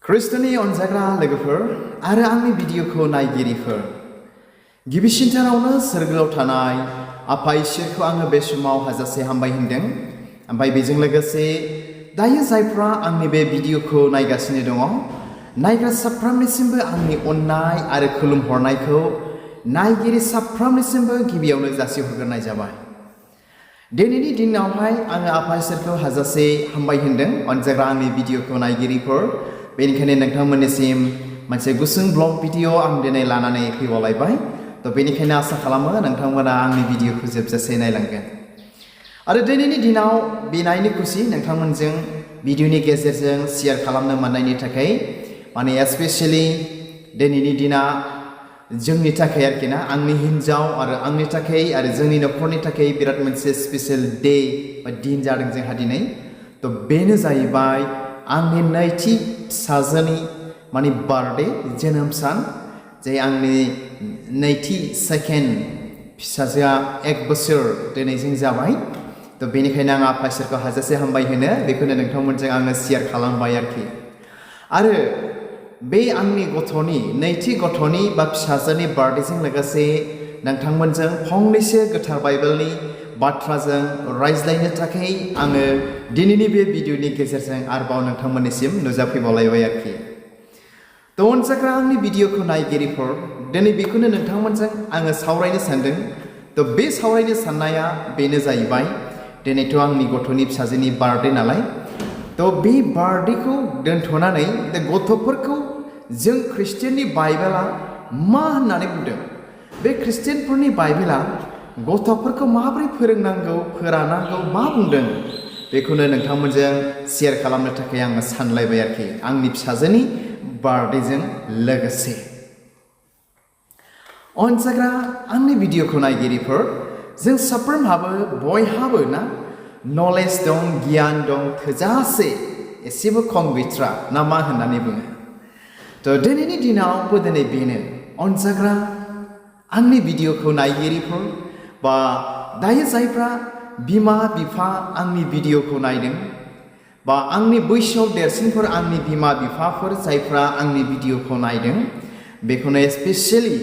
खृष्टनि अनजाग्रा लोगोफोर आरो आंनि भिडिअखौ नायगिरिफोर गिबिसिनथारावनो सोरगोआव थानाय आफा इसोरखौ आङो बे समाव हाजासे हामबाय होनदों। ओमफ्राय बेजों लोगोसे दायो जायफ्रा आंनि बे भिडिअखौ नायगासिनो दङ नायग्रा साफ्रोमनिसिमबो आंनि अननाय आरो खुलुमहरनायखौ नायगिरि साफ्रोमनिसिमबो गिबियावनो जासिहरग्रोनाय जाबाय। दिनैनि दिनावहाय आङो आफा इसोरखौ हाजासे हामबाय होनदों अनजाग्रा आंनि भिडिअखौ नायगिरिफोर। बेनिखायनो नोंथांमोननिसिम मोनसे गुसुं ब्लग भिडिअ आं दिनै लानानै फैबावलायबाय। बेनिखायनो आसा खालामो नोंथांमोना आंनि भिडिअखौ जोबजासे नायलांगोन। आरो दिनैनि दिनाव बे नायनो खुसि नोंथांमोनजों भिडिअनि गेजेरजों शेयार खालामनो मोननायनि थाखाय एस्पेसियेलि दिनैनि दिना जोंनि थाखाय आरोखि ना आंनि हिन्जाव आरो आंनि थाखाय आरो जोंनि नखरनि थाखाय बिराद मोनसे स्पेसियेल डे बा दिन जादों जोंहा दिनै। बेनो जाहैबाय आंनि नैथि फिसाजोनि बार्थडे जोनोम सान। जे आंनि नैथि सेकेन्ड फिसाजोआ 1 बोसोर दिनैजों जाबाय। बेनिखायनो आं आफा इसोरखौ हाजासे हामबाय होनो बेखौनो नोंथांमोनजों आङो शेयार खालामबाय आरोखि। आरो बे आंनि गथ'नि नैथि गथ'नि बा फिसाजोनि बार्थडेजों लोगोसे नोंथांमोनजों फंनैसो गोथार बाइबेलनि बाथ्राजों रायज्लायनो थाखाय आङो दिनैनि बे भिडिअनि गेजेरजों आरोबाव नोंथांमोननिसिम नुजाफैबावलायबाय आरोखि। अनजाग्रा आंनि भिडिअखौ नायगिरिफोर दिनै बेखौनो नोंथांमोनजों आङो सावरायनो सानदों। बे सावरायनो साननाया बेनो जाहैबाय दिनैथ' आंनि गथ'नि फिसाजोनि बार्थडे नालाय। बे बार्थडेखौ दोनथ'नानै गथ'फोरखौ जों ख्रिस्टियाननि बाइबेला मा होननानै बुंदों, बे ख्रिस्टियानफोरनि बाइबेला गथ'फोरखौ माबोरै फोरोंनांगौ फोरानांगौ मा बुंदों बेखौनो नोंथांमोनजों शेयार खालामनो थाखाय आङो सानलायबाय आरोखि आंनि फिसाजोनि बार्थडेजों लोगोसे। अनजाग्रा आंनि भिडिअखौ नायगिरिफोर जों साफ्रोमहाबो बयहाबो ना नलेज दं, गियान दं थोजासे, एसेबो खम गैथ्रा ना मा होननानै बुङो। दिनैनि दिनावबो दिनै बेनो अनजाग्रा आंनि भिडिअखौ नायगिरिफोर बा दायो जायफ्रा बिमा बिफा आंनि भिडिअखौ नायदों बा आंनि बैसोआव देरसिनफोर आंनि बिमा बिफाफोर जायफ्रा आंनि भिडिअखौ नायदों बेखौनो स्पेसियेलि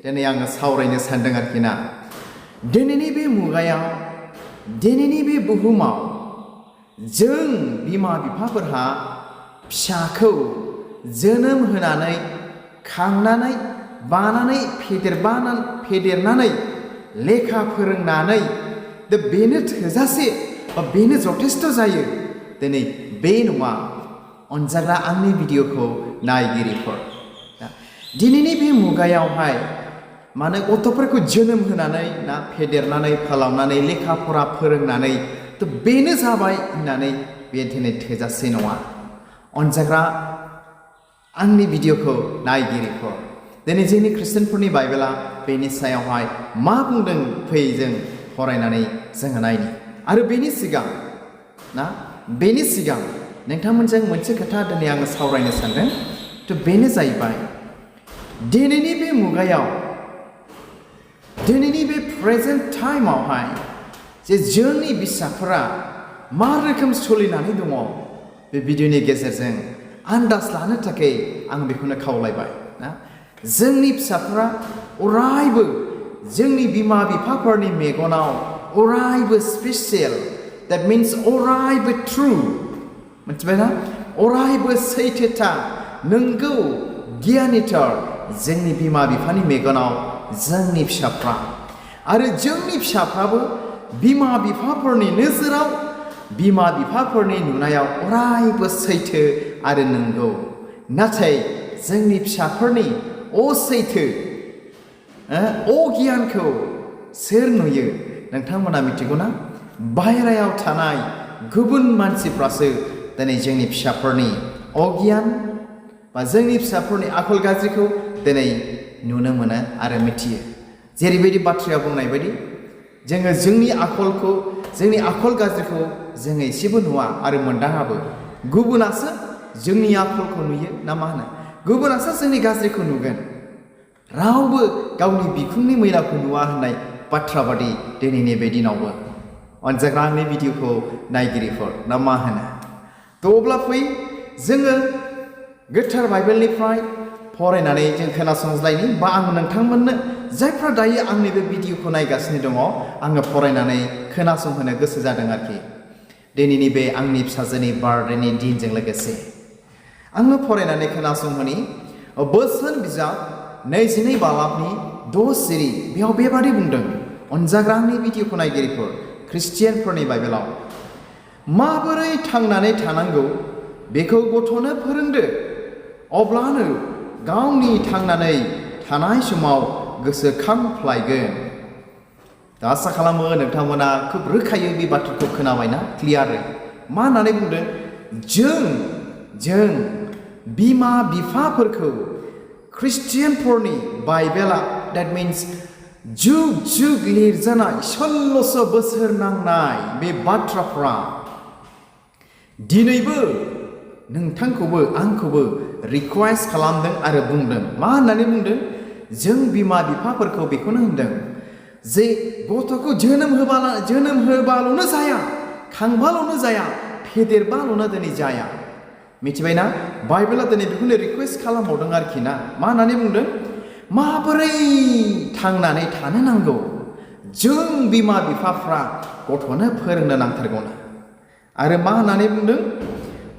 दिनै आङो सावरायनो सानदों आरोखि ना। दिनैनि बे मुगायाव दिनैनि बे बुहुमाव जों बिमा बिफाफोरहा फिसाखौ जोनोम होनानै खांनानै बानानै फेदेरनानै लेखा फोरोंनानै बेनो थोजासे बा बेनो जथेस्थ जायो दिनै बे नङा अनजाग्रा आंनि भिडिअखौ नायगिरिफोर। दिनैनि बे मुगायावहाय मानो गथ'फोरखौ जोनोम होनानै ना फेदेरनानै फोलावनानै लेखा फरा फोरोंनानै बेनो जाबाय होननानै बे दिनै थोजासे नङा। अनजाग्रा आंनि भिडिअखौ नायगिरिफोर दिनै जोंनि ख्रिस्टियानफोरनि बाइबेला बेनि सायावहाय मा बुंदों फै जों फरायनानै जोङो नायनि। आरो बेनि सिगां नोंथांमोनजों मोनसे खोथा दिनै आङो सावरायनो सानदों। बेनो जाहैबाय दिनैनि बे मुगायाव दिनैनि बे प्रेजेन्ट टाइमावहाय जे जोंनि फिसाफोरा मा रोखोम सोलिनानै दङ बे भिडिअनि गेजेरजों आन्दाज लानो थाखाय आं बेखौनो खावलायबाय ना। जोंनि फिसाफोरा अरायबो जोंनि बिमा बिफाफोरनि मेगनाव अरायबो स्पेसियेल, द्याट मिन्स अरायबो ट्रु, मिथिबायना? अरायबो सैथोथा नंगौ गियानिथार जोंनि बिमा बिफानि मेगनाव जोंनि फिसाफ्रा। आरो जोंनि फिसाफ्राबो बिमा बिफाफोरनि नोजोराव बिमा बिफाफोरनि नुनायाव अरायबो सैथो आरो नंगौ। नाथाय जोंनि फिसाफोरनि असैथो अगियानखौ सोर नुयो नोंथांमोना मिथिगौ ना? बाहेरायाव थानाय गुबुन मानसिफ्रासो दिनै जोंनि फिसाफोरनि अगियान बा जोंनि फिसाफोरनि आखल गाज्रिखौ दिनै नुनो मोनो आरो मिथियो। जेरैबायदि बाथ्राया बुंनाय बायदि जोङो जोंनि आखल गाज्रिखौ जोङो एसेबो नुवा आरो मोनदाङाबो। गुबुनासो जोंनि आखलखौ नुयो ना मा होनो? गुबुनासो जोंनि गाज्रिखौ नुगोन, रावबो गावनि बिखुंनि मैलाखौ नुवा होननाय बाथ्रा बादि दिनैनि बे दिनावबो। अनजाग्रा आंनि भिडिअखौ नायगिरिफोर ना मा होनो? अब्ला फै जोङो गोथार बाइबेलनिफ्राय फरायनानै जों खोनासंज्लायनि बा आं नोंथांमोननो जायफ्रा दायो आंनि बे भिडिअखौ नायगासिनो दङ आङो फरायनानै खोनासंहोनो गोसो जादों आरोखि दिनैनि बे आंनि फिसाजोनि बार्थडेनि दिनजों लोगोसे आङो फरायनानै खोनासंहोनि बोसोन बिजाब 22 बालाबनि 6 सिरि बेयाव बेबादि बुंदों अनजाग्रा आंनि भिडिअखौ नायगिरिफोर ख्रिस्टियानफोरनि बाइबेलाव माबोरै थांनानै थानांगौ बेखौ गथ'नो फोरोंदो अब्लानो गावनि थांनानै थानाय समाव गोसोखांफ्लायगोन दा आसा खालामो नोंथांमोना खोब रोखायै बे बाथ्राखौ खोनाबायना क्लियारै मा होननानै बुंदों जों बिमा बिफाफोरखौ ख्रिस्टियानफोरनि बाइबेला that means जुग जुग लिरजानाय 1600 बोसोर नांनाय बे बाथ्राफ्रा दिनैबो नोंथांखौबो आंखौबो रिक्वेस्ट खालामदों आरो बुंदों मा होननानै बुंदों जों बिमा बिफाफोरखौ बेखौनो होनदों जे गथ'खौ जोनोम होबाल'नो जाया खांबाल'नो जाया फेदेरबाल'नो दिनै जाया मिथिबायना बाइबेला दिनै बेखौनो रिक्वेस्ट खालामबावदों आरोखि ना मा होननानै बुंदों माबोरै थांनानै थानो नांगौ जों बिमा बिफाफ्रा गथ'नो फोरोंनो नांथारगौना आरो मा होननानै बुंदों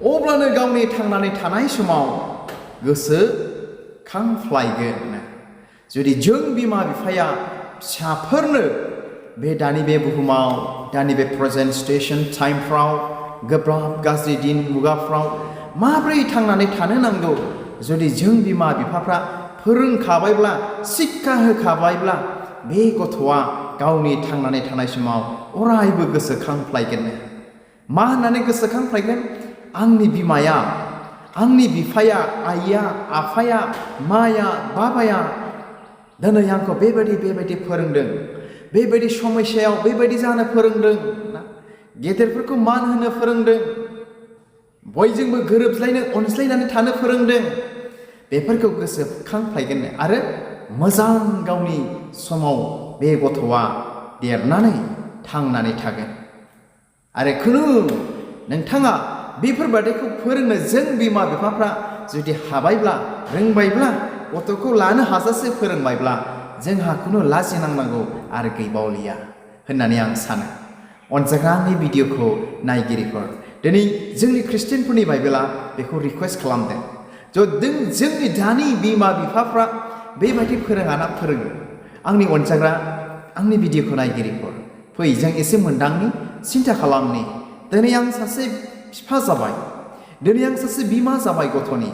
अब्लानो गावनि थांनानै थानाय समाव गोसोखांफ्लायगोन जुदि जों बिमा बिफाया फिसाफोरनो बे दानि बे बुहुमाव दानि बे प्रेजेन्ट सिचुएशन टाइमफ्राव गोब्राब गाज्रि दिन मुगाफ्राव माबोरै थांनानै थानो नांगौ जुदि जों बिमा बिफाफ्रा फोरोंखाबायब्ला शिक्षा होखाबायब्ला बे गथ'आ गावनि थांनानै थानाय समाव अरायबो गोसोखांफ्लायगोन मा होननानै गोसोखांफ्लायगोन आंनि बिमाया आंनि बिफाया आइया आफाया माया बाबाया दिनै आंखौ बेबायदि फोरोंदों बेबायदि समस्यायाव बेबायदि जानो फोरोंदों गेदेरफोरखौ मान होनो फोरोंदों बयजोंबो गोरोबज्लायनो अनज्लायनानै थानो फोरोंदों बेफोरखौ गोसोखांफ्लायगोन आरो मोजां गावनि समाव बे गथ'आ देरनानै थांनानै थागोन आरो खुनु नोंथाङा बेफोरबादिखौ फोरोंनो जों बिमा बिफाफ्रा जुदि हाबायब्ला रोंबायब्ला गथ'खौ लानो हाजासे फोरोंबायब्ला जोंहा खुनु लाजिनांनांगौ आरो गैबावलिया होननानै आं सानो अनजाग्रा आंनि भिडिअखौ नायगिरिफोर दिनै जोंनि ख्रिस्टियानफोरनि बाइबेला बेखौ रिक्वेस्ट खालामदों जोंनि दानि बिमा बिफाफ्रा बेबायदि फोरोङाना फोरोङो आंनि अनजाग्रा आंनि भिडिअखौ नायगिरिफोर फै जों एसे मोनदांनि सिन्था खालामनि दिनै आं सासे बिफा जाबाय दिनै आं सासे बिमा जाबाय गथ'नि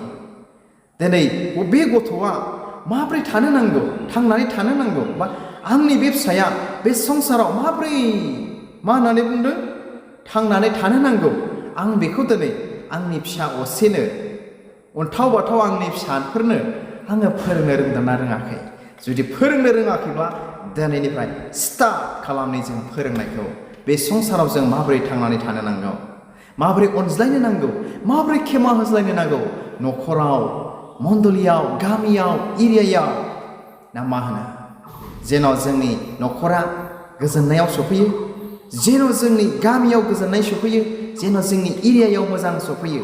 दिनै बे गथ'आ माबोरै थानो नांगौ थांनानै थानो नांगौ बा आंनि बे फिसाया बे संसाराव माबोरै मा होननानै बुंदों थांनानै थानो नांगौ आं बेखौ दिनै आंनि फिसा असेनो अन्थाव बाथाव आंनि फिसाफोरनो आङो फोरोंनो रोंदोंना रोङाखै जुदि फोरोंनो रोङाखैब्ला दिनैनिफ्राय स्टार्ट खालामनि जों फोरोंनायखौ बे संसाराव जों माबोरै थांनानै थानो नांगौ माबोरै अनज्लायनो नांगौ माबोरै खेमा होज्लायनो नांगौ न'खराव मण्डलियाव गामियाव एरियायाव ना मा होनो जेन' जोंनि न'खरा गोजोननायाव सफैयो जेन' जोंनि गामियाव गोजोननाय सफैयो जेन' जोंनि एरियायाव मोजां सफैयो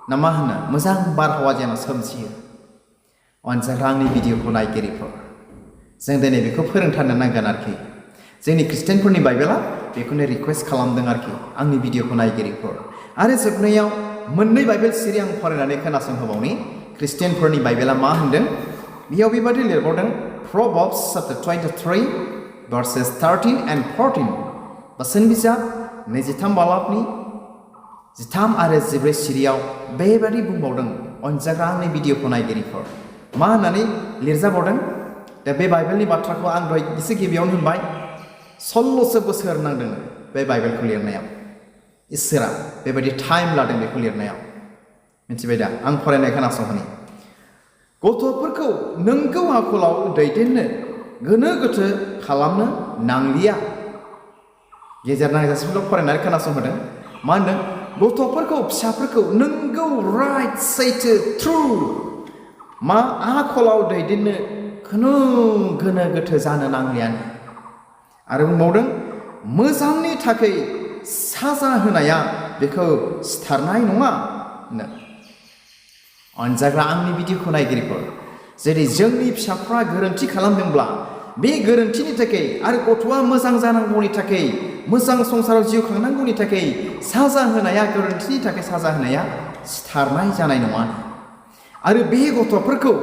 ना मा होनो मोजां बारहावा जेन' सोमजियो अनजाग्रा आंनि भिडिअखौ नायगिरिफोर जों दिनै बेखौ फोरोंथारनो नांगोन आरोखि जोंनि ख्रिस्टियानफोरनि बाइबेला बेखौनो रिक्वेस्ट खालामदों आरोखि आंनि भिडिअखौ नायगिरिफोर आरो जोबनायाव मोननै बाइबेल सिरि आं फरायनानै खोनासंहोबावनि ख्रिस्टियानफोरनि बाइबेला मा होनदों बेयाव बेबादि लिरबावदों Proverbs chapter 23 verses 13 and 14 बोसोन बिजाब 23 बालाबनि 13 आरो 14 सिरियाव बेबादि बुंबावदों अनजाग्रा आंनि भिडिअखौ नायगिरिफोर मा होननानै लिरजाबावदों दा बे बाइबेलनि बाथ्राखौ आं दहाय एसे गिबियावनो होनबाय 1600 बोसोर नांदों बे बाइबेलखौ लिरनायाव इसोरा बेबायदि टाइम लादों बेखौ लिरनायाव मिथिबाय दा आं फरायनाय खोनासंहोनि गथ'फोरखौ नंगौ आखलाव दैदेननो गोनो गोथो खालामनो नांलिया गेजेर नांजासिमल' फरायनानै खोनासंहोदों मा होनदों गथ'फोरखौ फिसाफोरखौ नंगौ राइट सैथो ट्रु मा आखलाव दैदेननो खुनु गोनो गोथो जानो नांलियानो आरो बुंबावदों मोजांनि थाखाय साजा होनाया बेखौ सिथारनाय नङा अनजाग्रा आंनि भिडिअखौ नायगिरिफोर जेरै जोंनि फिसाफ्रा गोरोन्थि खालामदोंब्ला बे गोरोन्थिनि थाखाय आरो गथ'आ मोजां जानांगौनि थाखाय मोजां संसाराव जिउ खांनांगौनि थाखाय साजा होनाया गोरोन्थिनि थाखाय साजा होनाया सिथारनाय जानाय नङा आरो बे गथ'फोरखौ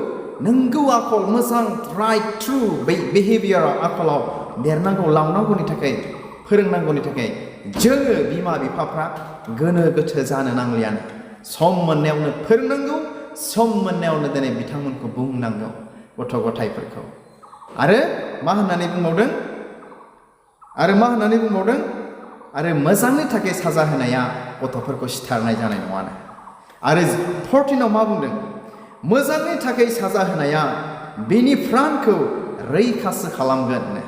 नंगौ आखल मोजां राइट ट्रु बिहेभियर आखलाव देरनांगौ लांनांगौनि थाखाय फोरोंनांगौनि थाखाय जोङो बिमा बिफाफ्रा गोनो गोथो जानो नांलियानो सम मोननायावनो फोरोंनांगौ सम मोननायावनो दिनै बिथांमोनखौ बुंनांगौ गथ' गथायफोरखौ आरो मा होननानै बुंबावदों आरो मोजांनि थाखाय साजा होनाया गथ'फोरखौ सिथारनाय जानाय नङानो आरो 14 मा बुंदों मोजांनि थाखाय साजा होनाया बिनि प्राणखौ रैखासो खालामगोन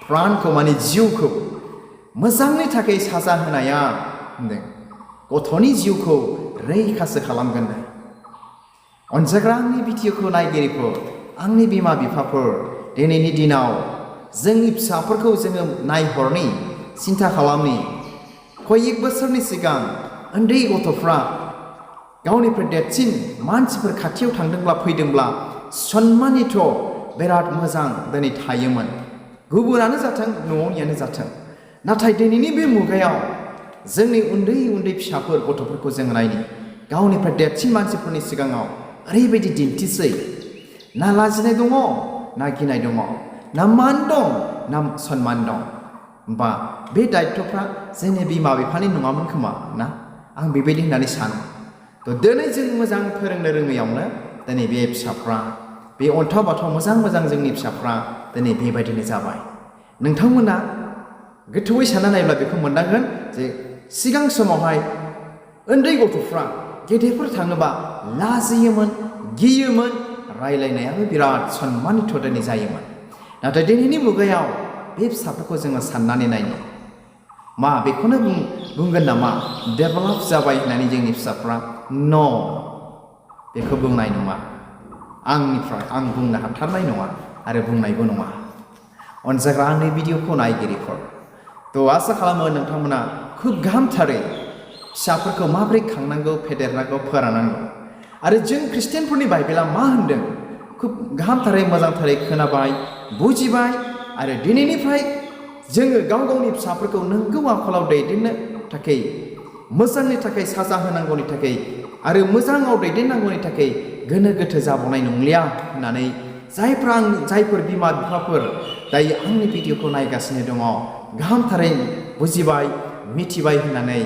प्राणखौ माने जिउखौ मोजांनि थाखाय साजा होनाया होनदों गथ'नि जिउखौ रैखासो खालामगोन अनजाग्रा आंनि भिडिअखौ नायगिरिफोर आंनि बिमा बिफाफोर दिनैनि दिनाव जोंनि फिसाफोरखौ जोङो नायहरनि सिन्था खालामनि कयेक बोसोरनि सिगां उन्दै गथ'फ्रा गावनिफ्राय देरसिन मानसिफोर खाथियाव थांदोंब्ला फैदोंब्ला सन्मानित बिराद मोजां दिनै थायोमोन गुबुनानो जाथों न'नियानो जाथों नाथाय दिनैनि बे मुगायाव जोंनि उन्दै उन्दै फिसाफोर गथ'फोरखौ जों नायनि गावनिफ्राय देरसिन मानसिफोरनि सिगाङाव ओरैबायदि दिन्थिसै ना लाजिनाय दङ ना गिनाय दङ ना मान दं ना सन्मान दं बा बे दायित्वफ्रा जोंनि बिमा बिफानि नङामोन खोमा ना आं बेबायदि होननानै सानो दिनै जों मोजां फोरोंनो रोङैयावनो दिनै बे फिसाफ्रा बे अन्थाव बाथाव मोजां जोंनि फिसाफ्रा दिनै बेबायदिनो जाबाय नोंथांमोना गोथौयै सानना नायब्ला बेखौ मोनदांगोन जे सिगां समावहाय उन्दै गथ'फ्रा गेदेरफोर थाङोबा लाजियोमोन गियोमोन रायलायनायाबो बिराद सन्मानित दिनै जायोमोन नाथाय दिनैनि मुगायाव बे फिसाफोरखौ जोङो साननानै नायनो मा बेखौनो बुंगोन नामा डेभेलप जाबाय होननानै जोंनि फिसाफ्रा न' बेखौ बुंनाय नङा आंनिफ्राय आं बुंनो हाथारनाय नङा आरो बुंनायबो नङा अनजाग्रा आंनि भिडिअखौ नायगिरिफोर आसा खालामो नोंथांमोना खुब गाहामथारै फिसाफोरखौ माबोरै खांनांगौ फेदेरनांगौ फोरानांगौ आरो जों ख्रिस्टियानफोरनि बाइबेला मा होनदों खुब गाहामथारै मोजांथारै खोनाबाय बुजिबाय आरो दिनैनिफ्राय जोङो गाव गावनि फिसाफोरखौ नंगौ आखलाव दैदेननो थाखाय मोजांनि थाखाय साजा होनांगौनि थाखाय आरो मोजाङाव दैदेननांगौनि थाखाय गोनो गोथो जाबावनाय नंलिया होननानै जायफोर बिमा बिफाफोर दायो आंनि भिडिअखौ नायगासिनो दङ गाहामथारै बुजिबाय मिथिबाय होननानै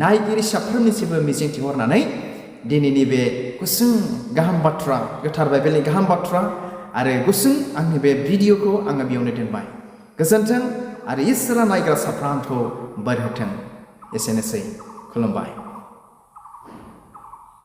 नायगिरि साफ्रोमनिसिमबो मिजिंथिहरनानै दिनैनि बे गुसुं गाहाम बाथ्रा गोथार बाइबेलनि गाहाम बाथ्रा आरो गुसुं आंनि बे भिडिअखौ आङो बेयावनो दोनबाय गोजोन्थों आरो इसोरा नायग्रा साफ्रोमखौ बोर होथों एसेनोसै खुलुमबाय।